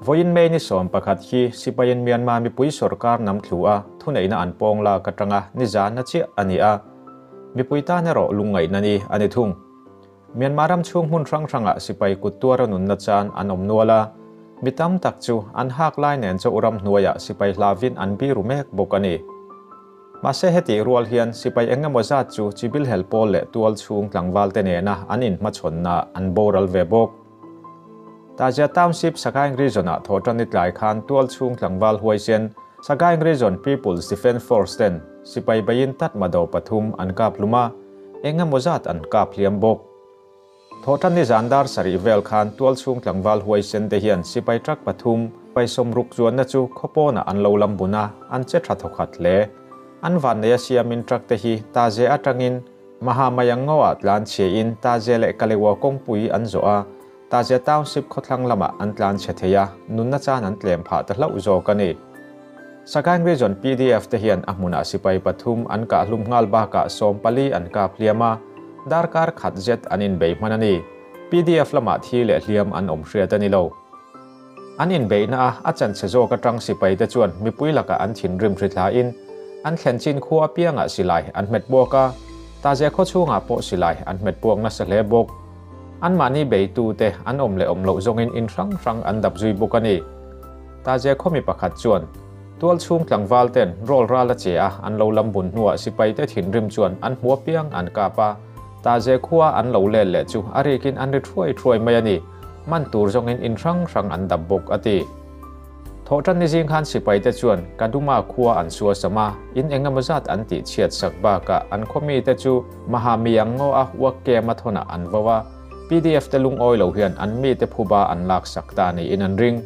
Vawiin May ni 11 hi Sipaiin Myanmar mipui sorkar nam thlu a, thuneihna an pawng lak atanga nizan na chiah a ni a. Mipui tan erawh lungngaihna ni a ni thung. Myanmar ram chhung hmun hrang hrangah sipai kut tuara nunna chan an awm nual a, mi tam tak chu an hak lai nen chaw ram hnuaiah sipai hlavin an biru mek bawk a ni. Mahse hetih rual hian sipai eng emaw zat chu chibil hel pawl leh tual chhung tlangval te nena an inhmachhawnna an boral ve bawk. Tazia Township Sagaing Region-ah thawhṭan ni tlai khan tual chhung tlangval huaisen Sagaing Region People's Defence Force ten sipai beiin Tatmadaw pathum an kap hlum a, eng emaw zat an kap hliam bawk. Thawhṭan ni zan dar sarih vel khan tual chhung tlangval huaisen te hian sipai truck pathum pai sawmruk chuanna chu khawpawnah an lo lam bun a, an che ṭha thawkhat hle. An vanneia siamin truck te hi Taze aṭangin Mahamayang ngaw-ah tlan chhiain Taze leh Kalewa kawngpui an zawh a, Taze Township khawthlang lamah an tlan chhe thei a, nunna chan an tlem phah ta hlauh zawk a ni. Sagaing Region PDF te hian a hmunah sipai pathum an kah hlum nghal bakah 14 an kap hliam a, darkar khat zet an inbei hman a ni. PDF lamah thi leh hliam an awm hriat a ni lo. An inbeihna a a chanchhe zawk atang sipai te chuan mipui lakah an thinrim hri thlain an thlen chin khua apiangah silai an hmet buak a, Taze khaw chhungah pawh silai an hmet buak nasa hle bawk. Anmahni beitu te an awm leh awm loh zawngin in hrang hrang an dap zui bawk a ni. Taze khaw mi pakhat chuan tual chhung tlangval ten rawl ral a che a, an lo lam bun hnuah sipai te thinrim chuan an hmu apiang an kap a, Taze khua an lo let leh chu a rikin an ri thuai thuai mai a ni. Man tur zawngin in hrang hrang an dap bawk, a ti. Thawhṭan ni zing khan sipaite chuan Kaduma khua an sual sam a, in eng emaw zat an tih chhiat sak bakah an khaw mite chu Mahami ang ngaw a uak kem a thawnah an vo a, PDF te lungawi lo hian an mite phuba an lak sak ta niin an ring.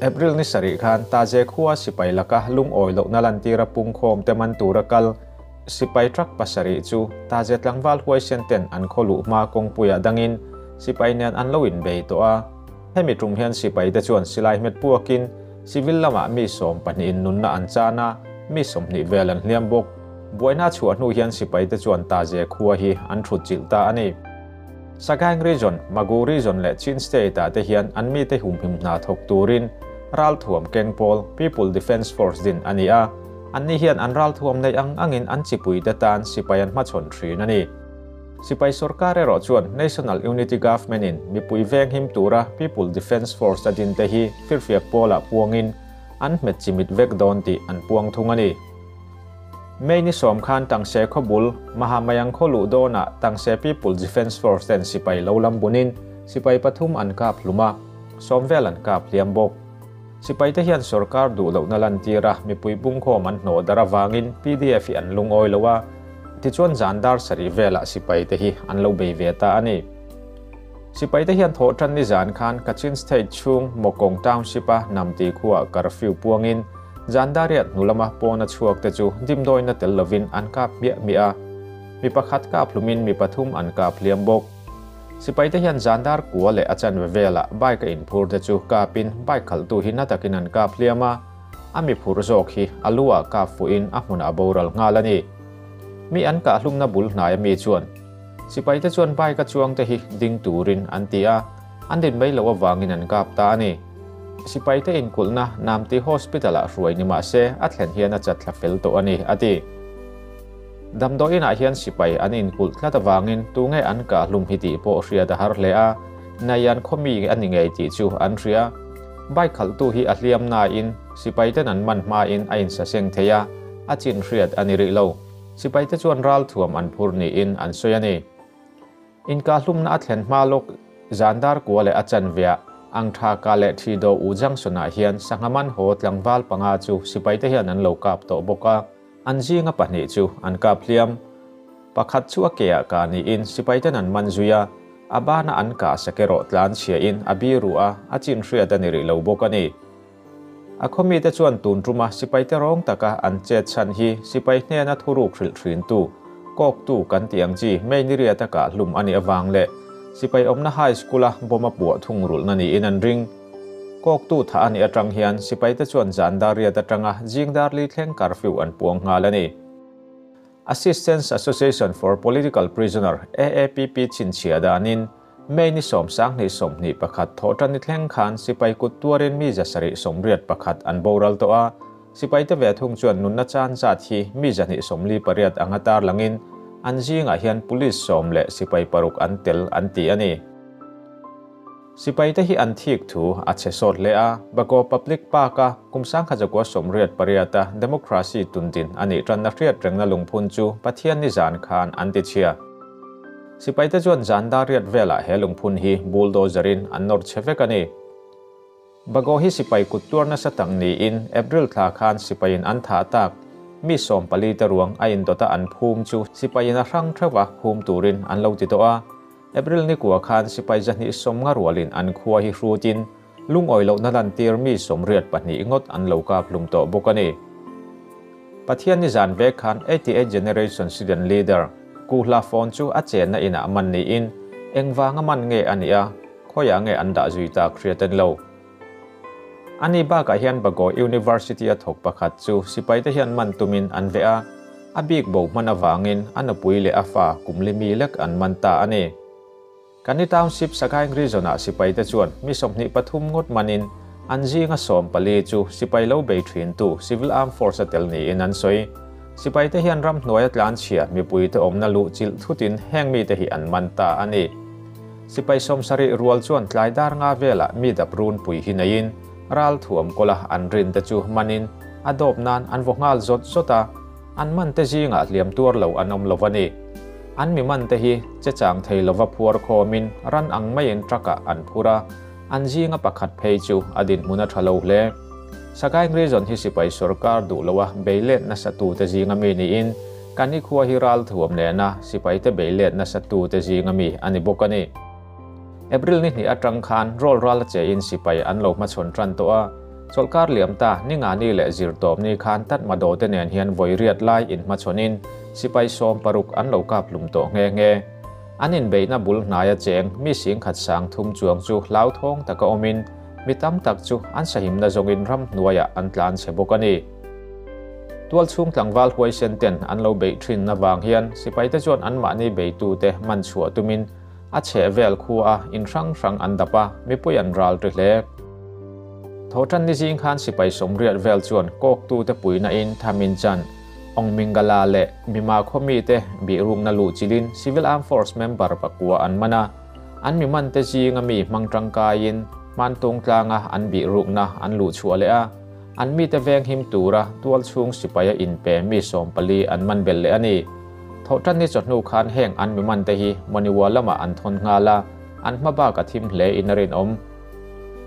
April ni sarih khan Taze khua sipai laka lungawi lohna lantira pungkhawm te man tura kal Sipai truck pasarih chu Taze tlangval huaisen ten an khaw luh hma kawngpuiah dangin sipai nen an lo inbei tawh a. Hemi tum hian sipai te chuan silai hmet puakin civil lamah mi 12 in nunna an chan a, mi 20 vel an hliam bawk. Buaina chhuah hnu hian sipai te chuan Taze khua hi an thut chilh ta a ni. Sagaing Region, Magu Region leh Chin State ah te hian an mite humhim hna thawk turin ralthuam keng pawl People Defence Force din a ni a, anni hian an ralthuam neih ang angin an chipuite tan sipai an hmachhawn thin a ni. Sipai sorkar erawh chuan National Unity Government in mipui venghim tura People Defence Force a din te hi firfiak pawlah puangin an hmet chimit vek dawn tih an puang thung a ni. May ni 10 khan Tangse khawbul Mahamayang khaw luh dawnah Tangse People Defence Force ten sipai lo lam bunin sipai pathum an kap hlum a, 10 vel an kap hliam bawk. Sipai te hian sorkar duh lohna lantir a, mipui bungkhawm an hnawh dar avangin PDF hi an lungawi lo a, tichuan zan dar sarih velah sipai te hi an lo bei ve ta a ni. Sipai te hian thawhṭan ni zan khan Kachin State chhung Mokong Township a Namti khuaah curfew puangin Zandariat hnu lama pawna chhuak te chu dimdawina tel lovin an kap hmiah hmiah a, mi pakhat kap hlumin mi pathum an kap hliam bawk. Sipai te hian zandar kua leh a chanve velah bike a inphur te chu kapin bike khalhtu hi na takin an kap hliam a, a mi phur zawk hi a lu ah kap fuhin a hmunah a boral nghal a ni. Mi an kah hlumna bul hnai ami chuan sipai te chuan bike a chuang te hi ding turin an ti a, an din mai loh avangin an kap ta a ni. Sipai te inkulhna Namti Hospital-ah hruai ni mah se a thlen hian a chatthla fel tawh a ni, a ti. Damdawiinah hian sipai an inkulh tlat avangin tunge an kah hlum hi tih pawh hriat a har hle a, Naian khaw mi a ni ngei tih chu an hria. Bike khalhtu hi a hliam nain sipai ten an man hmain a insaseng thei a, a chin hriat a ni rih lo. Sipai te chuan ralthuam an phur niin an sawi a ni. Inkahlumna a thlen hma lawk zandar kua leh a chanveah ang tha ka leh thi do u junction ah hian sangha man haw tlangval panga chu sipai te hian an lo kap tawh bawk a, an zinga pahnih chu an kap hliam. Pakhat chu a ke ah ka niin sipai ten an man zui a, a bana an kah sak erawh tlan chhia in a biru a, a chin hriat a ni rih lo bawk a ni. A khaw mite chuan tun tuma sipai te rawng taka an chet chhan hi sipai hnena thuruk hrilh thin tu, kawktu kan tih ang chi May ni riata kah hlum a nih avang leh sipai awmna high school a bomb a puah thung rulhna niin an ring. Kawktu thah a nih atang hian sipai te chuan zan dar riat atanga zing dar li thleng curfew an puang nghal a ni. Assistance Association for Political Prisoner, AAPP, chhinchhiah danin May ni 10 sangni 21 thawhṭan ni thleng khan sipai kut tuarin mi 781 an boral tawh a, sipai te ve thung chuan nunna chan zat hi mi 248 anga tarlangin an zingah hian police 10 leh sipai 6 an tel an ti a ni. Sipai te hi an thik thu a che sawt hle a, Bago Public Park-a kum 1988 a democracy tundin a nih ṭanna hriat rengna lungphun chu Pathian ni zan khan an ti chhia. Sipai te chuan zan dar riat velah he lungphun hi bulldozer-in an nawr chhe vek a ni. Bago hi sipai kut tuar nasa tak niin April thla khan sipaiin an thah tak mi 14 te ruang a indawta an phum chu sipaiin a hrang theuha phum turin an lo ti tawh a. April ni kua khan sipai 250 rualin an khua hi hrutin lungawi lohna lantir mi 82 ngawt an lo kap hlum tawh bawk a ni. Pathian ni zan vek khan 88 Generation Student Leader Ku Hla Phone chu a chenna inah man niin engvanga man nge a ni a, khawiah nge an dah zui tak hriat an lo. Ani bakah hian Bago University a thawk pakhat chu sipai te hian man tumin an veh a, a bik bo hman avangin a nupui leh a fa kum li mi lek an man ta a ni. Kani Township Sagaing Region-ah sipai te chuan mi 23 ngawt manin an zinga 14 chu sipai lo bei thin tu Civil Armed Force a tel niin an sawi. Sipai te hian ram hnuaia tlan chhia mipui te awmna luh chilh thutin heng mi te hi an man ta a ni. Sipai 70 rual chuan tlai dar nga velah mi dap run pui hi neiin ral thuam kawla an rin te chu manin a dawp nan an vaw nghal zawt zawt a, an man te zingah hliam tuar lo an awm lo a ni. An mi man te hi che chang thei lova phuar khawmin ran ang maiin truck-ah an phur a, an zinga pakhat phei chu a dinhmun a tha lo hle. Sagaing Region hi sipai sorkar duh loa beilet nasa tu te zinga mi niin Kani khua hi ral thuam nena sipai te beilet nasa tu te zinga mi a ni bawk a ni. April ni hnih atang khan rawl ral a che in sipai an lo hmachhawn tan tawh a, chawlhkar liam ta ni nga ni leh zir tawp ni khan tat mado te nen hian vawi riat lai in hmachhawnin sipai 16 an lo kap hlum tawh nghe nghe. An inbeihna bul hnaia cheng mi singkhat sang thum chuang chu hlau thawng taka awmin mi tam tak chu an sahimna zawngin ram hnuaiah an tlan chhe bawk a ni. Tual chhung tlangval huai sen ten an lo beih thin na wang hian sipai te chuan an mahni beitu te man chhuah tumin a chhe vel khu a in hrang hrang an dap a, mipui an ral ri hle. Thawhṭan ni zing khan sipai 80 vel chuan kawk tu te puina in thamin chan ong mingala leh mima khaw mi te bihrukna luh chilin Civil Armed Force member pakua an mana an mi man te zinga mi hmang tangkaiin man tung tlanga an bihrukna an luh chhuah leh a, an mi te veng him tura tual chhung sipaia in pe mi 14 an man bel leh a ni. Thawhṭan ni chawhnu khan heng an mi man te hi Moniwa lama an thawn nghal a, an hma bak a thim hle in a rinawm.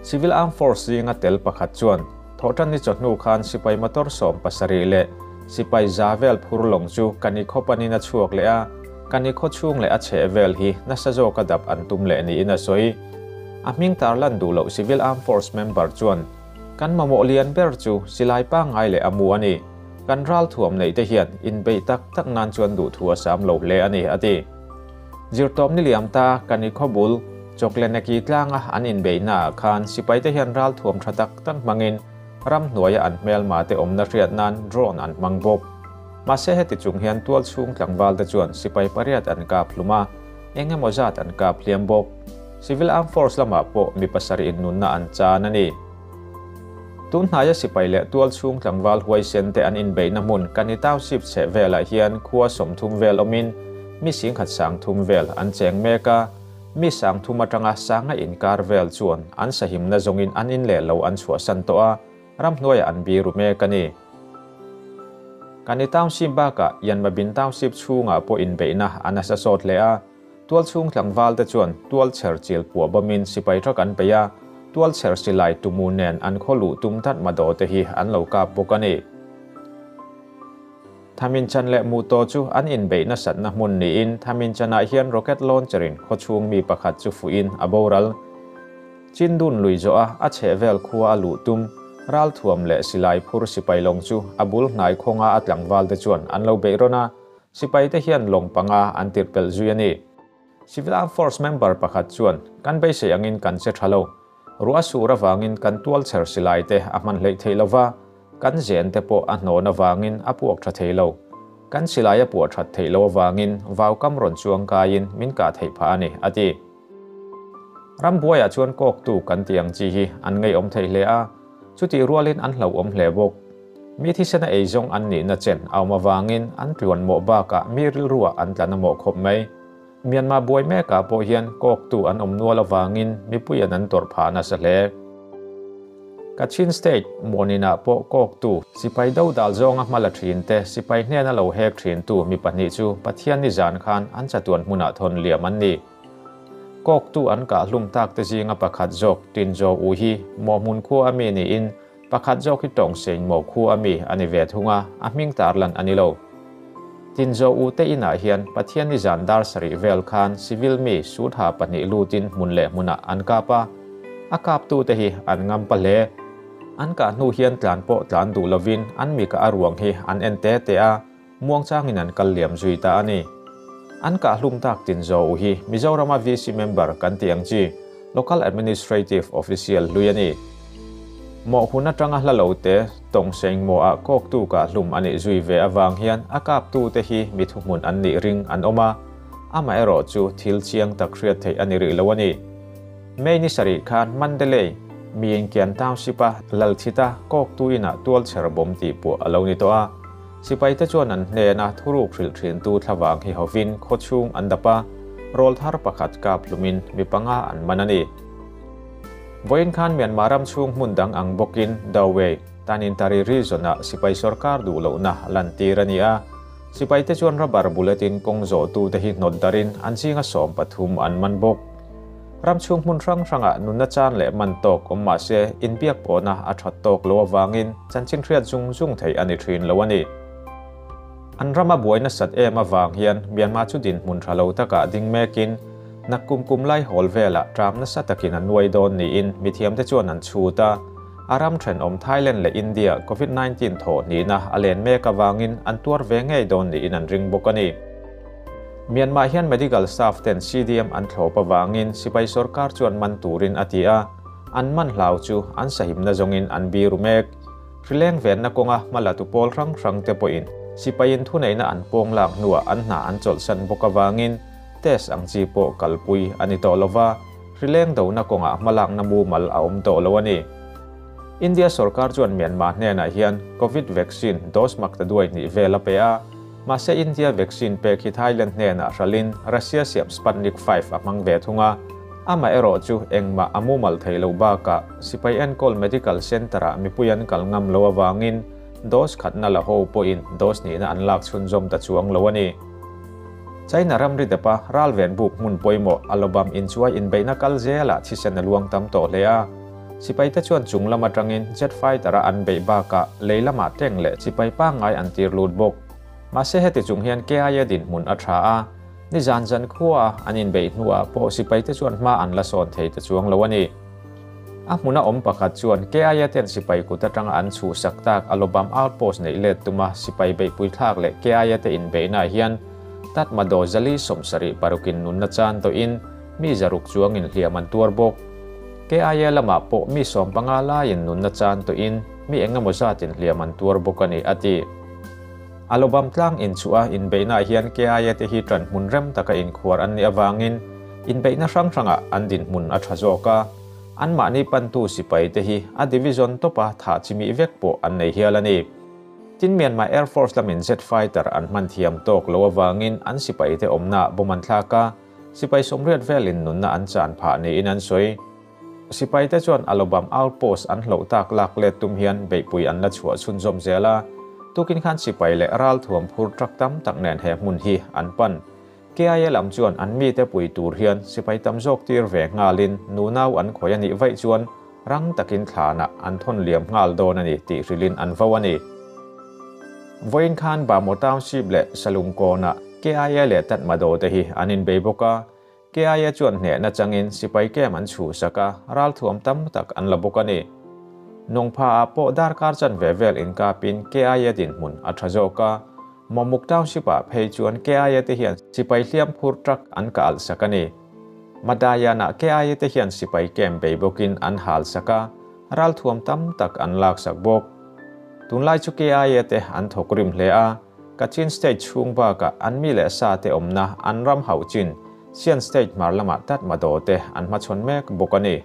Civil Armed Force zinga tel pakhat chuan thawhṭan ni chawhnu khan sipai motor 17 leh sipai za vel phur lawng chu kani khawpanin a chhuak leh a, kani khaw chhung leh a chheh vel hi nasa zawk a dap an tum leh niin a sawi. A hming tarlan duh loh Civil Armed Force member chuan kan mamawh lian ber chu silai pangngai leh a mu a ni. Kan ral thuam nei te hian in bei tak tak nan chuan duh thu a sam lo hle a ni a ti. Zirtawp ni liam ta kani khawbul chawklenaki tlanga an in beihna khan sipai te hian ral thuam tha tak tak hmangin ram hnuaia an hmel ma te awmna hriat nan drone an hmang bawk. Mahse heti chung hian tual chhung tlangval te chuan sipai pariat an kap hlum a, engemaw zat an kap hliam bawk. Civil Armed Force lamah pawh mi pasarih in nunna an chan a ni. Tun hnaia sipai leh tual chhung tlangval huai sen te an inbeihna hmun kani township chheh velah hian khua 30 vel awmin mi singkhat 30 vel an cheng mek a, mi 30 atanga sanga inkar vel chuan an sahimna zawngin an in leh lo an chhuahsan tawh a, ram hnuaiah an biru mek a ni. Kani township bakah Yanmabin township chhungah pawh inbeihna an asa sawt hle a, tual chhung tlangval te chuan tual chher chil puah bawmin sipai truck an bei a, tual chher silai tumu nen an khaw luh tum tat mado te hi an lo kap bawk a ni. Thamin chan leh mu to chu an inbeihna satna hmun niin thamin chanah hian rocket launcherin khaw chhung mi pakhat chu fuin a boral. Chindun lui zo a a chheh vel khua a luh tum ral thuam leh silai phur sipai lawng chu a bul hnai khawnga a tlangval te chuan an lo beih rawn a, sipai te hian lawng panga an tirh pelh zui a ni. Civil Armed Force member pakhat chuan kan beisei angin kan che tha lo. Ruah sur awangin kan tual chher silai te a hman hleih thei lova, kan zen te pawh a hnawn awangin a puak tha thei lo. Kan silai a puah that thei lo awangin vau kam rawn chuang kaiin min kah theih phah a ni a ti. Rambuaiah chuan kawktu kan tih ang chi hi an ngeiawm thei hle a, chutih rualin an hlauhawm hle bawk. Mi thisena eizawng an nihna chen a awm avangin an tluan mawh bakah mi rilruah an tla na mawh khawp mai. Myanmar buai mekah pawh hian kawktu an awm nual avangin mipuian an tawrh phah nasa hle. Kachin State Muaninah pawh kawktu sipai do dal zawnga hma la thin te sipai hnena lo hek thintu mi pahnih chu Pathian ni zan khan an chatuan hmunah thawn liam an ni. Kawktu an kah hlum tak te zinga pakhat zawk Tin Zaw U hi Mawhmun khua ami niin pakhat zawk hi Tawng Sein Maw khua ami a ni ve thung a, a hming tarlan a ni lo. Tin Zaw U te inah hian Pathian ni zan dar sarih vel khan civil mi suit ha pahnih lutin hmun leh hmunah an kap a, a kaptute hi an ngam pa hle. An kah hnu hian tlan pawh tlan duh lovin an mi kah a ruang hi an en te te a, muangchangin an kal liam zui ta a ni. An kah hlum tak Tin Zaw U hi Mizorama VC member kan tih ang chi, Local Administrative Official hlui a ni. Mawh hun atanga hla lo te tawng seng maw ah kawktu kah hlum a nih zui ve avang hian a kaptu te hi mi thuhmun an nih ring an awm a, amaherawh chu thil chiang tak hriat theih a ni rih lo a ni. May ni sarih khan Mandalay, Myingkian Township a Lalthita kawktu inah tual chher bawm tih puah a lo ni tawh a. Sipai te chuan an hnena thuruk hrilh thintu thlavang hi hovin khawchhung an dap a, rawlthar pakhat kap hlumin mi panga an man a ni. Vawiin khan Myanmar ram chhung hmun dang ang bawkin Dawei, Tanintari region-ah sipai sorkar duh lohna lantir a ni a. Sipaite chuan rubber bullet-in kawng zawhtute hi hnawt darin an zinga 13 an man bawk. Ram chhung hmun hrang hrangah nunna chan leh man tawk awm mah se inbiak pawhna a that tawk lo avangin chanchin hriat zung zung theih a ni thin lo a ni. An rama buai nasat em avang hian Myanmar chu dinhmun tha lo takah ding mekin nakkum kum lai hawl velah ṭam nasa takin a nuai dawn niin mithiamte chuan an chhut a. A ram thenawm Thailand leh India Covid-19 thawh hnihna a len mek avangin an tuar ve ngei dawn niin an ring bawk a ni. Myanmar hian medical staff ten CDM an thlawp avangin sipai sorkar chuan man turin a ti a, an man hlau chu an sahimna zawngin an biru mek. Hrileng venna kawnga hmalatu pawl hrang hrang te pawhin sipaiin thuneihna an pawng lak hnuah an hna an chawlhsan bawk avangin test ang chi pawh kalpui a ni tawh lova, hrileng dona kawngah hmalakna mumal a awm tawh lo a ni. India sorkar chuan Myanmar hnenah hian Covid vaccine dose mak ta duai hnih vel a pe a, mahse India vaccine pek hi Thailand hnenah hralhin Russia siam Sputnik V a hmang ve thung a, amaherawh chu engmah a mumal thei lo bakah sipai enkawl medical centre-ah mipui an kal ngam lo avangin dose khatna la ho pawhin dose hnihna an lak chhunzawm ta chuang lo a ni. China ramri depa ralven buk hmun pawimawh a lobam inchuai inbeihna kal zelah thisen a luang tam tawh hle a. Sipaite chuan chung lam atangin jet fighter-a an beih bakah lei lamah tank leh sipai pangngai an tir lut bawk. Mahse heti chung hian KIA dinhmun a tha a, ni zan zan khua an inbeih hnuah pawh sipaite chuan hma an la sawn thei ta chuang lo a ni. A hmuna awm pakhat chuan KIA ten sipai kut atanga an chhuhsak tak a lobam outpost neih let tuma sipai beihpui thlak leh KIA te inbeihnaah hian Tatmadaw zali 76in nunna chan tawhin mi zaruk chuangin hliam an tuar bawk. KIA lamah pawh mi 15 laiin nunna chan tawhin mi engemaw zatin hliam an tuar bawk a ni, a ti. A lobam tlang inchhuah a inbeihnaah hian KIA te hi ṭan hmun rem taka inkhuar an nih avangin inbeihna hrang hrangah an dinhmun a ṭha zawk a. Anmahni pantu sipai te hi a division tawpa thah chimih vek pawh an nei hial a ni. Tin Myanmar Air Force lamin jet fighter an hman thiam tawk lo avangin an sipai te awmna bawm an thlak a, sipai 80 velin nunna an chan phah niin an sawi. Sipai te chuan a lobam outpost an hloh tak lak let tum hian beihpui an la chhuah chhunzawm zel a, tukin khan sipai leh ral thuam phur truck tam tak nen he hmun hi an pan. KIA lam chuan an mite pui tur hian sipai tam zawk tir ve nghalin nunau an khawi a nih vaih chuan rang takin thlanah an thawn liam nghal dawn a ni tih hrilhin an vo a ni. Vawiin khan Bamo Township leh Salungkawnah KIA leh Tatmadaw te hi an inbei bawk a, KIA chuan hnehna changin sipai kem an chhuhsak a, ral thuam tam tak an la bawk a ni. Nungpha ah pawh darkar chanve vel inkapin KIA dinhmun a tha zawk a, Mawmuk Township ah phei chuan KIA te hian sipai hliam phur truck an ka alh sak a ni. Madayan ah KIA te hian sipai kem bei bawkin an hal sak a, ral thuam tam tak an lak sak bawk. Tunlai chu KIA te an thawk rim hle a, Kachin State chhung bakah an mi leh sa te awmna an ram hauh chin. Sian State hmar lamah Tatmadaw te an hmachhawn mek bawk a ni.